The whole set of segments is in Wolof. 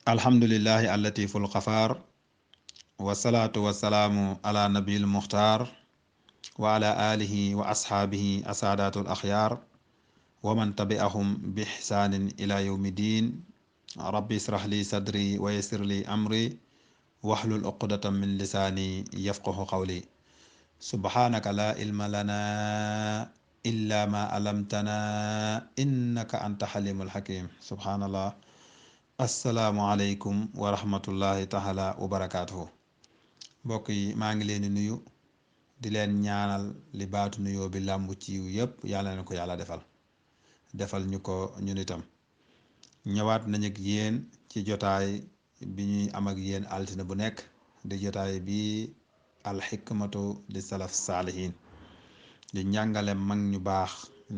alhamdulillahi allatiful xafaar wasalaatu wasalaamu ala nabil muxtaar wa ala alihi wa asxaabihi asaadatul axyaar wa man tabi'ahum bi ixsaanin ila yawmi diin rabbi israh li sadri wa yassir li amri waxlul uqdatan min lisaani yafqahu qawli subhaanaka laa ilma lana illa ma alamtana innaka anta xalimul xakim subhaanallah. asalaamualeykum wa rahmatullahi taala wa barakaatuhu. mbokk yi maa ngi leen di nuyu di leen ñaanal li baatu nuyoo bi làmbu ci yiw yëpp yàlla na ko yàlla defal ñu ko ñun itam. ñëwaat nañ ak yéen ci jotaay bi ñuy am ak yéen altine bu nekk di jotaay bi alxikmatu li salaf saalihin di njàngale mag ñu baax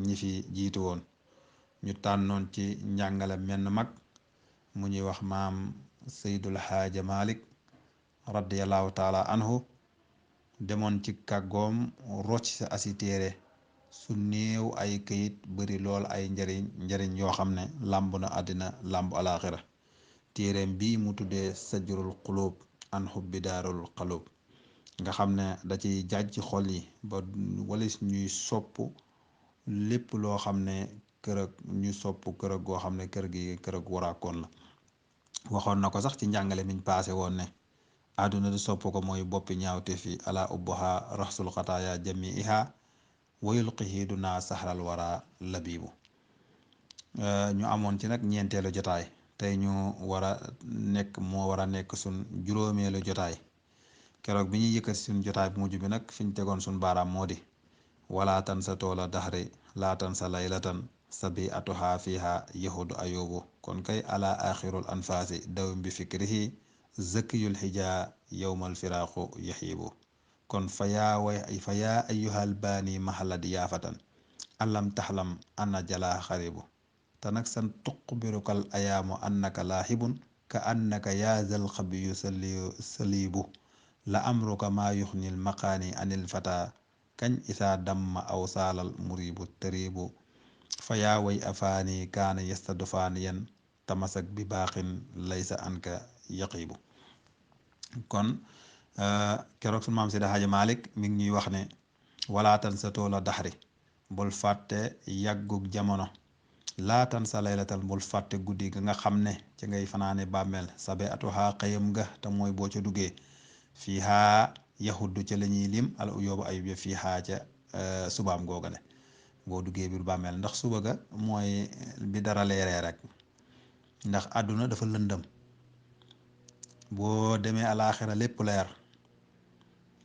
ñi fi jiitu woon. ñu tànnoon ci njàngale menn mag mu ñuy wax maam Seydul Xaaja Malik radiallahu taala anhu, demoon ci kàggoom rocc sa asi téere su néew ay këyit bari lool ay njariñ yoo xam ne làmb na àddina làmb alaaxira. téereem bii mu tuddee sajrul xulub an xubbi daarul xalub, nga xam ne da ciy jaaj ci xol yi ba walis ñuy sopp lépp loo xam ne kërëg ñu sopp kërëg goo xam ne kër gi kërëg waraakoon la. waxoon na ko sax ci njàngale miñ paase woon ne àdduna di sopp ko mooy boppi ñaawte fi ala ubbuha raxsul xataaya jami iha wayul xihiidu naa saxral wara labibu. ñu amoon ci nag ñeenteelu jotaay, tey ñu moo war a nekk sun juróomeelu jotaay. keroog bi ñuy yëkkati suñ jotaay bu mujj bi nag fiñ tegoon suñ baaraam moo di wala tan sa toola daxri laatan sa laylatan sabi atuha fiha yahudu ayubu. kon kay ala axirul anfaasi dawm bi fikrihi zakiyul xija yowmal firaqu yaxiibu. kon fa yaa ayyuhal baani mahalad yaafatan alam taxlam anna jala xaribu te nag san tuqbirukal ayaamu annaka laaxibun ka annaka yaazal xabiyu saliibu la amruka maa yuxnil maqaani anil fata kañ isaa damma aw saalal muribu tëribu fa yaa way afaani kaana yastadu faaniyan tamasak bi baaxin laysa anka yaqibu. kon keroog sunu maam Seydi Haaji Malik mi ngi ñuy wax ne walaatan sa toola daxri bul fàtte yàggug jamono, laatan sa laylatal bul fàtte guddi ga nga xam ne ci ngay fanaane bàmmeel sabe atuhaa xëyam nga te mooy boo ca duggee fii haa yahuddu ca la ñuy lim al uyóobu ayub ya fii haa ca subaam googale boo duggee biir bàmmeel, ndax suba ga mooy bi dara leeree rek, ndax àdduna dafa lëndëm. boo demee alaaxira lépp leer.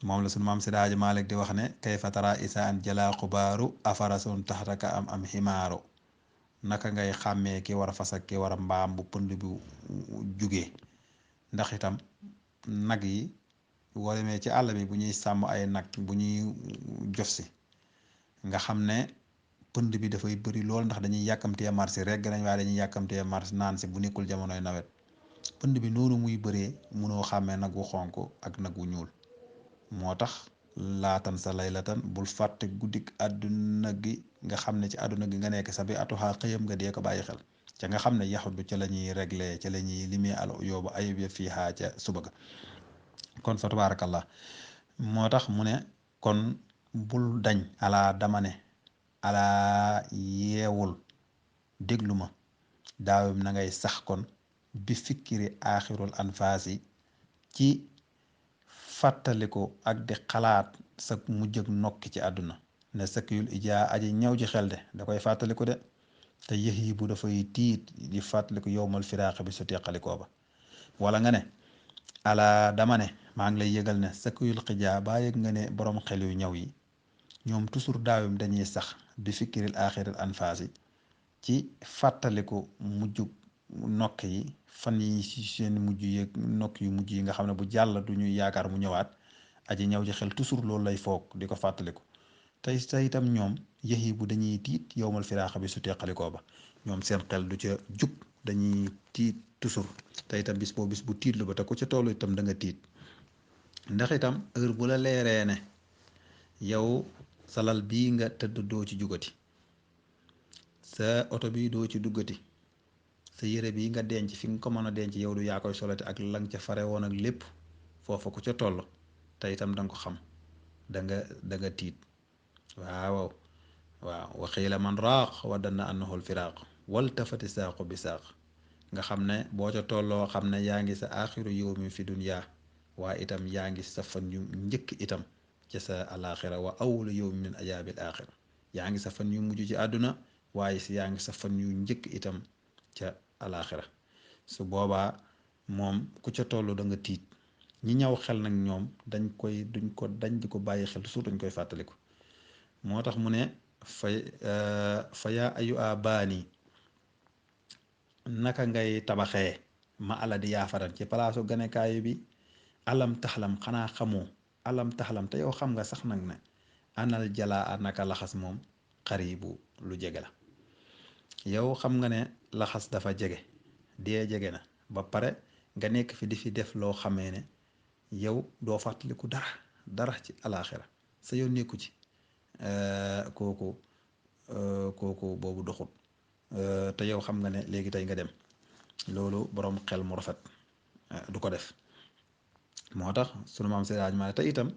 moom la sunu maam Seydi Haaji Malik di wax ne kayfa tara isa an jala xubaaru afarasun taxtaka am ximaaru. naka ngay xàmmee ki war a fas ak ki war a mbaam bu pënd bi jugee. ndax itam nag yi boo demee ci àll bi bu ñuy sàmm ay nag bu ñuy jof si nga xam ne pënd bi dafay bëri lool ndax dañuy yàkkamtee marché rek nañ waaye dañuy yàkkamtee marché naan si bu nekkul jamonoy nawet. pënd bi noonu muy bëree munoo xàmmee nag wu xonk ak nag wu ñuul. moo tax laatan sa laylatan bul fàtte guddik àdduna gi nga xam ne ci àdduna gi nga nekk sa bi atuxaa xëyam nga dee ko bàyyi xel ca nga xam ne yaxudu ca la ñuy réglé ca la ñuy limee al yóbbu ayub ya fii xaa ca suba ga. kon fa tabaarakallah moo tax mu ne kon bul dañ alaa dama ne alaa yeewul déglu ma daawim na ngay sax kon bi fikkiri aaxirul anfaasi ci fàttaliku ak di xalaat sa mujj ak nokki ci àdduna ne sakiyul ijaa aji ñëw ci xel de da koy fàttaliku de te yëx yi bu dafay tiit di fàttaliku yowmal firaax bi su teqalikoo ba. wala nga ne ala dama ne maa ngi lay yëgal ne sakiyul xijaa baa yëg nga ne borom xel yu ñëw yi ñoom toujours daawim dañuy sax bi fikkiril aaxiril anfaasi ci fàttaliku mujj nokk yi fan yi ci seen mujj yeeg nokk yu mujj yi nga xam ne bu jàll du ñuy yaakaar mu ñëwaat. aji ñëw ci xel toujours loolu lay foog di ko fàttaliku tey itam ñoom yëx yi bu dañuy tiit yowmal firaaxa bi su teqalikoo ba ñoom seen xel du ca jug dañuy tiit toujours te itam bis bu tiitlu ba te ku ca tollu itam da nga tiit. ndax itam heure bu la leeree ne yow sa lal bii nga tëdd doo ci jugati, sa oto bi doo ci duggati, sa yére bi nga denc fi nga ko mën a denc yow du yaa koy solati ak lang ca fare woon ak lépp foofa ku ca toll te itam da nga ko xam da nga tiit waaw waaw wa qiila man raaq wa danna annahu lfiraaq waltafati saaqu bi saaq nga xam ne boo ca tolloo xam ne yaa ngi sa aaxiru yawmi fi dunya waaye itam yaa ngi sa fan yu njëkk itam ca sa alaaxira wa awwalu yawmi min ayaabil aaxira yaa ngi sa fan yu mujj ci àdduna waaye si yaa ngi sa fan yu njëkk itam ca alaaxira su boobaa moom ku ca toll da nga tiit ñi ñaw xel nag ñoom duñ di ko bàyyi xel toujours dañ koy fàttaliku moo tax mu ne fa yaa ayu a baani naka ngay tabaxee ma ala di yaafaran ci palaasu ganekaayu bi alam taxlam xanaa xamoo alam taxlam te yow xam nga sax nag ne anal jalaa naka laxas moom xaribu lu jege la yow xam nga ne laxas dafa jege dee jege na ba pare nga nekk fi di fi def loo xamee ne yow doo fàttaliku dara ci alaaxira sa yoon nekku ci kooku kooku boobu doxut te yow xam nga ne léegi tey nga dem loolu boroom xel mu rafet du ko def moo tax sunu maam Seydi Hadji Malick te itam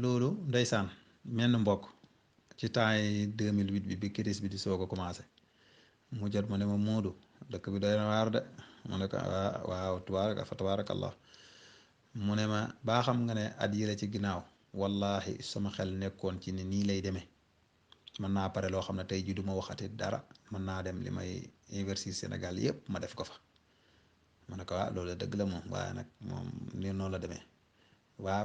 loolu ndeysaan menn mbokk ci temps yi 2008 bi crise bi di soog a commencé mu jot ma ne ma Moodu dëkk bi doy na waar de mu ne ko waaw tabaarakallah mu ne ma baa xam nga ne at yële ci ginnaaw wallahi sama xel nekkoon ci ne nii lay demee mën naa pare loo xam ne tey jii du ma waxati dara mën naa dem li may investir Sénégal yépp ma def ko fa ma ne ko loolu dëgg la moom waaye nag moom ni noonu la demee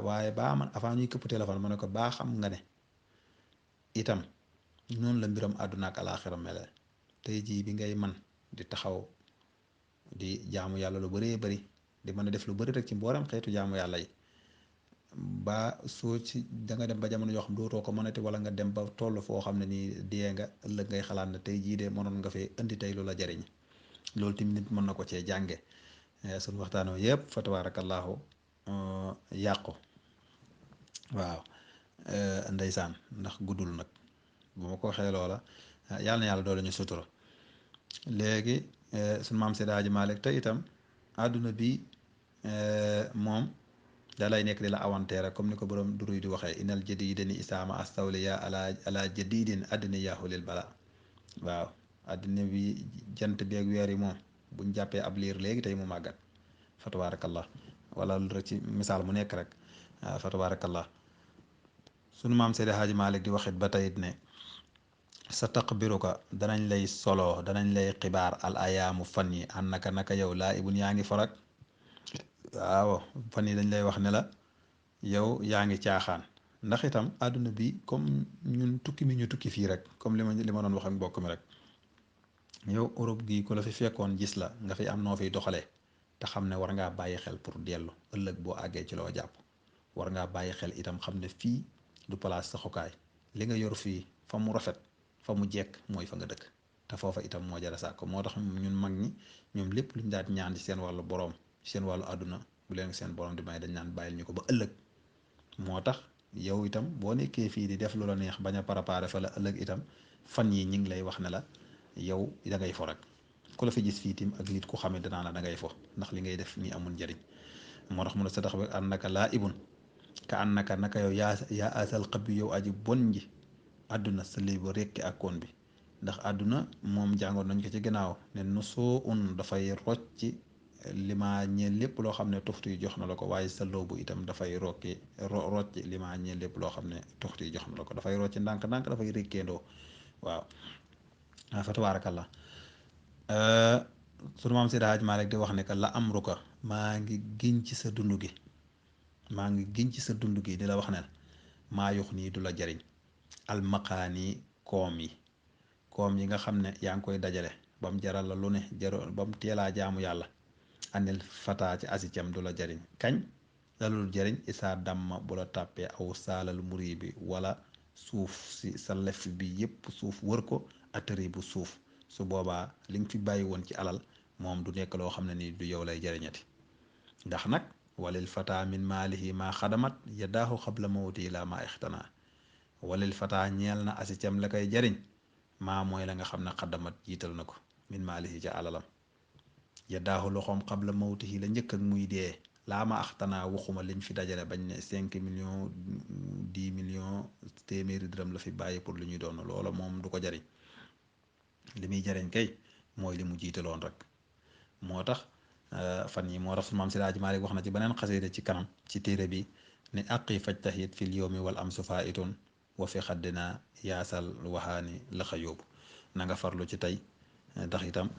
waaye baa man avant ñuy këpp téléphone ma ne ko baa xam nga ne itam noonu la mbiram àdduna ak alaaxira mele tey jii bi ngay man di taxaw di jaamu yàlla lu bëree bëri di mën a def lu bëri rek ci mboolem xeetu jaamu yàlla yi ba soo ci da nga dem ba jamono yoo xam dootoo ko mënati wala nga dem ba toll foo xam ne nii dee nga ëllëg ngay xalaat ne tey jii de mënoon nga fee indi tey lu la jariñ loolu tamit nit mën na ko cee jànge suñu waxtaanoo yëpp fa tabaarakallaahu yàqu waaw ndeysaan ndax guddul nag bu ma ko waxee loola yàlla na yàlla doole ñu sutura léegi suñu maam Seydi Hadji Malick te itam àdduna bi moom da lay nekk di la awanteere comme ni ko borom duruy di waxee inal jadidani isaama astawliya ala jadidin addina yaahu lil bala waaw àddina bi jant beeg weer yi moom buñ jàppee ab liir léegi tey mu màggat fa tabarakallah wala lu rek ci misaal mu nekk rek fa tabarakallah sunu maam Seydi Hadji Malick di waxit ba teyit ne sa taqbiruka danañ lay solo danañ lay xibaar al ayaamu fan yi an naka yow laa ibun yaa ngi farak waaw fan yi dañ lay wax ne la yow yaa ngi caaxaan ndax itam àdduna bi comme ñun tukki mi ñu tukki fii rek comme li ma doon wax ak mbokk mi rek yow Europe gi ku la fi fekkoon gis la nga fi am noo fiy doxalee te xam ne war ngaa bàyyi xel pour dellu ëllëg boo àggee ci loo jàpp war ngaa bàyyi xel itam xam ne fii du place saxukaay li nga yor fii fa mu rafet fa mu jekk mooy fa nga dëkk te foofa itam moo jara sàkk moo tax ñun mag ñi ñoom lépp luñ daan ñaan ci seen wàllu boroom ci seen wàllu àdduna bu leen seen boroom di may dañ naan bàyyil ñu ko ba ëllëg moo tax yow itam boo nekkee fii di def lu la neex bañ a préparé fa la ëllëg itam fan yi ñi ngi lay wax ne la yow da ngay fo rek ku la fi gis fii tim ak nit ku xamee danaa la da ngay fo ndax li ngay def nii amul njëriñ moo tax mun a sa tax ba annaka laa ibun ka annaka naka yow yaa asal xab bi yow aji bon ji àdduna sa lii ba rekki ak koon bi ndax àdduna moom jàngoon nañ ko ci gannaaw ne nu soo un dafay rocci limaa ñeel lépp loo xam ne tuxtu yi jox na la ko waaye sa loobu itam dafay rocci limaa ñeel lépp loo xam ne tuxtu yi jox na la ko dafay rocci ndànk-ndànk dafay rekkeendoo waaw fa tabaarakallah sunu maam Seydi Hadji Malick di wax ne que la amruka maa ngi giñ ci sa dund gi maa ngi giñ ci sa dund gi di la wax ne maa yox nii du la jariñ almaqaani koom yi nga xam ne yaa ngi koy dajale ba mu jaral la lu ne jarul ba mu teelaa jaamu yàlla anil fataa ci asicam du la jariñ kañ lalul jariñ isaa damma bu la tàppee aw saalal muri bi wala suuf si sa lef bi yépp suuf wër ko atari bu suuf su boobaa li nga fi bàyyi woon ci alal moom du nekk loo xam ne ni du yow lay jariñati ndax nag walil fata min maalihi maa xadamat yadaahu xabla mawti la maa ixtanaa walil fata ñeel na asicam la koy jariñ maa mooy la nga xam ne xadamat jiital na ko min maalihi ca alalam yaddaahu loxoom qabla mawtihi la njëkk ak muy dee laa ma axtanaa waxuma liñ fi dajale bañ ne 5 millions 10 millions téeméeri dërëm la fi bàyyi pour lu ñuy doon loola moom du ko jariñ li muy jariñ kay mooy li mu jiitaloon rek moo tax fan yi moo tax su maam si Alaaji Maalik wax na ci beneen xasida ci kanam ci téere bi ne aqi fajtahid fil yawmi wal amsu faitun wa fi xaddina yaasal waxaani la xa yóbbu na nga farlu ci tey ndax itam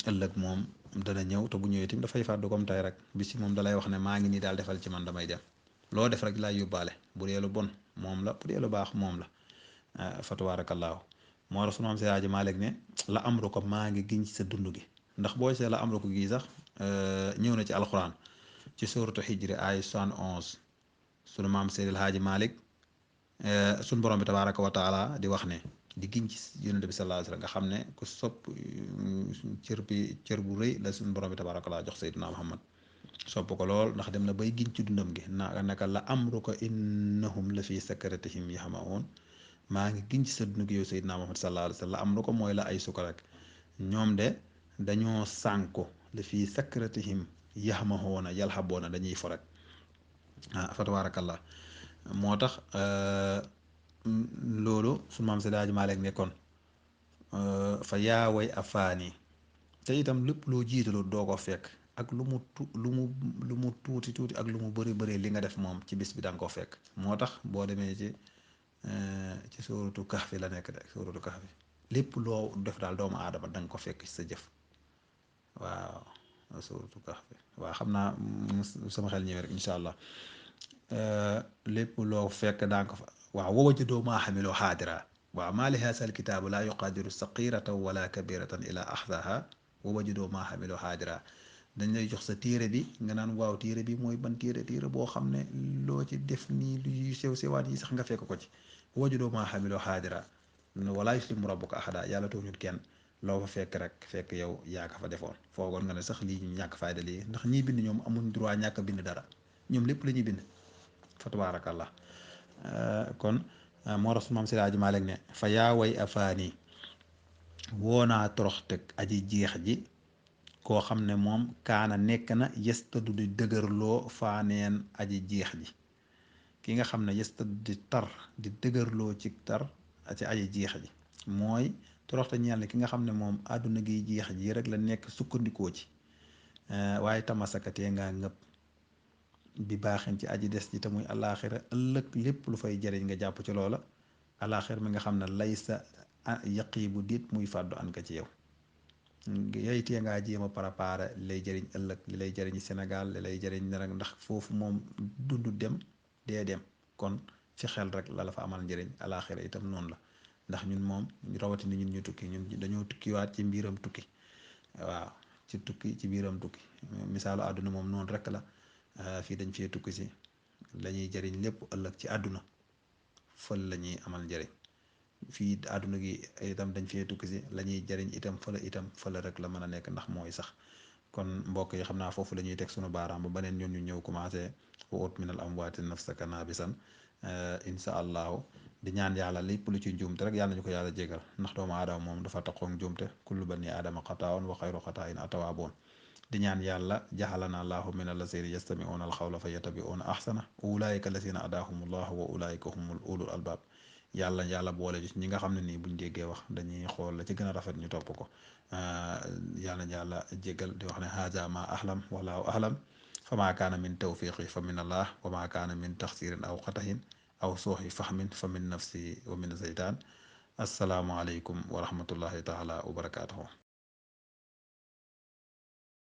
ëllëg moom dana ñëw te bu ñëwee tamit dafay fàddu comme tey rek bis ci moom dalay wax ne maa ngi nii daal defal ci man damay dem loo def rek laay yóbbaale bu dee lu bon moom la bu dee lu baax moom la fa tabaarakallaahu moo tax sunu maam si Alaaji Maalik ne la amru ko maa ngi giñ ci sa dund gi ndax boo see la amru ko gii sax ñëw na ci alxuraan ci suuratu xijri ay 71 sunu maam Seydil Haaji Malick sunu borom bi tabaaraka wa taala di wax ne di giñ ci yonent bi sallallahu alayhi wa sallam nga xam ne ku sopp cër bu rëy la sunu borom bi tabaaraka wa taala jox Seydina Muhammad sopp ko lool ndax dem na bay giñ ci dundam gi naka la amruka innahum la fi sakratihim yahmaun maa ngi giñ ci sa dund gi yow Seydina Muhammad sallallahu alayhi wa sallam la amruka mooy la ay suka rek ñoom de dañoo sànko la fi sakratihim yahmahoona yalhaboona dañuy fo rek fa tabaarakallah moo tax loolu sunu maam Seydi Hadji Malick nekkoon fa yaaway afaani te itam lépp loo jiitaloo doo ko fekk ak lu mu tuuti tuuti ak lu mu bëri bëri li nga def moom ci bis bi da nga ko fekk moo tax boo demee ci suuratu kahfi la nekk de suuratu kahfi lépp loo def daal doomu aadama da nga ko fekk ci sa jëf waaw suuratu kahfi waaw xam naa sama xel ñëwee rek incha allah lépp loo fekk daa ko fa waaw wa wajadoo maa xamiloo xaadira waaw maa li haazal kitaabu laa yuqaadiru saqiratan wala kabiratan ila axdaha wa wajadoo maa xamiloo xaadira dañ lay jox sa téere bi nga naan waaw téere bi mooy ban téere boo xam ne loo ci def nii lu sew sewaat yi sax nga fekk ko ci wa wajadoo maa xamiloo xaadira wala yuslimu rabbuka ahada yàlla tooñut kenn loo fa fekk yow yaa ka fa defoon foogoon nga ne sax lii ñu ñàkk fayda lii ndax ñiy bind ñoom amuñ droit ñàkk bind dara ñoom lépp la ñuy bind fa tabaarakallah kon moo tax su maam si Alaaji Maalik ne fa yaa way afaani woonaa torox teg aji jeex ji koo xam ne moom kaana nekk na yestadu di dëgërloo faaneen aji jeex ji ki nga xam ne yestadu di tar di dëgërloo ci tar ci aji jeex ji mooy toroxte ñeel ne ki nga xam ne moom àdduna gi jeex ji rek la nekk sukkandikoo ci waaye tamasakatee ngaa ngëpp bi baaxin ci aji des ji te muy alaaxira ëllëg lépp lu fay jariñ nga jàpp ci loola alaaxira mi nga xam ne lay sa yaqiibu diit muy fàddu an ka ci yow yooyu tee ngaa jéem a préparé li lay jëriñ ëllëg li lay jëriñ Sénégal li lay jëriñ ne rek ndax foofu moom dundu dem dee dem kon ci xel rek la fa amal njëriñ alaaxira itam noonu la ndax ñun moom rawatina ñun ñu tukki ñun dañoo tukkiwaat ci mbiram tukki waaw ci biiram tukki misaalu àdduna moom noonu rek la fii dañ fee tukki si la ñuy jëriñ lépp ëllëg ci àdduna fël la ñuy amal njëriñ fii àdduna gi itam dañ fee tukki si la ñuy jëriñ itam fële rek la mën a nekk ndax mooy sax kon mbokk yi xam naa foofu la ñuy teg sunu baaraam ba beneen yoon ñu ñëw commencé wa ut minal amwaati nafsaka naabisan insha allahu di ñaan yàlla lépp lu ci njuumte rek yàlla nañu ko yàlla jégal ndax doomu aadama moom dafa taxoog njuumte kullu bani aadama xataawoon wa xayru xataayin atawaaboon di ñaan yàlla jaxalana allahu min allazina yastamiuuna alxawla fa yattabiuuna ahsana ulaayika allazina adaahumullahu wa ulaayika humul ulul albaab yàlla boole ci ñi nga xam ne nii buñ déggee wax dañuy xool la ci gën a rafet ñu topp ko yàlla jégal di wax ne haza ma ahlam wallahu ahlam fa maa kaana min tawfiqi fa min allah wa maa kaana min taxsirin aw xatahin aw sooxi fahmin fa min nafsi wa min zeytaan assalaamu aleykum wa rahmatullahi taala wa barakaatuhu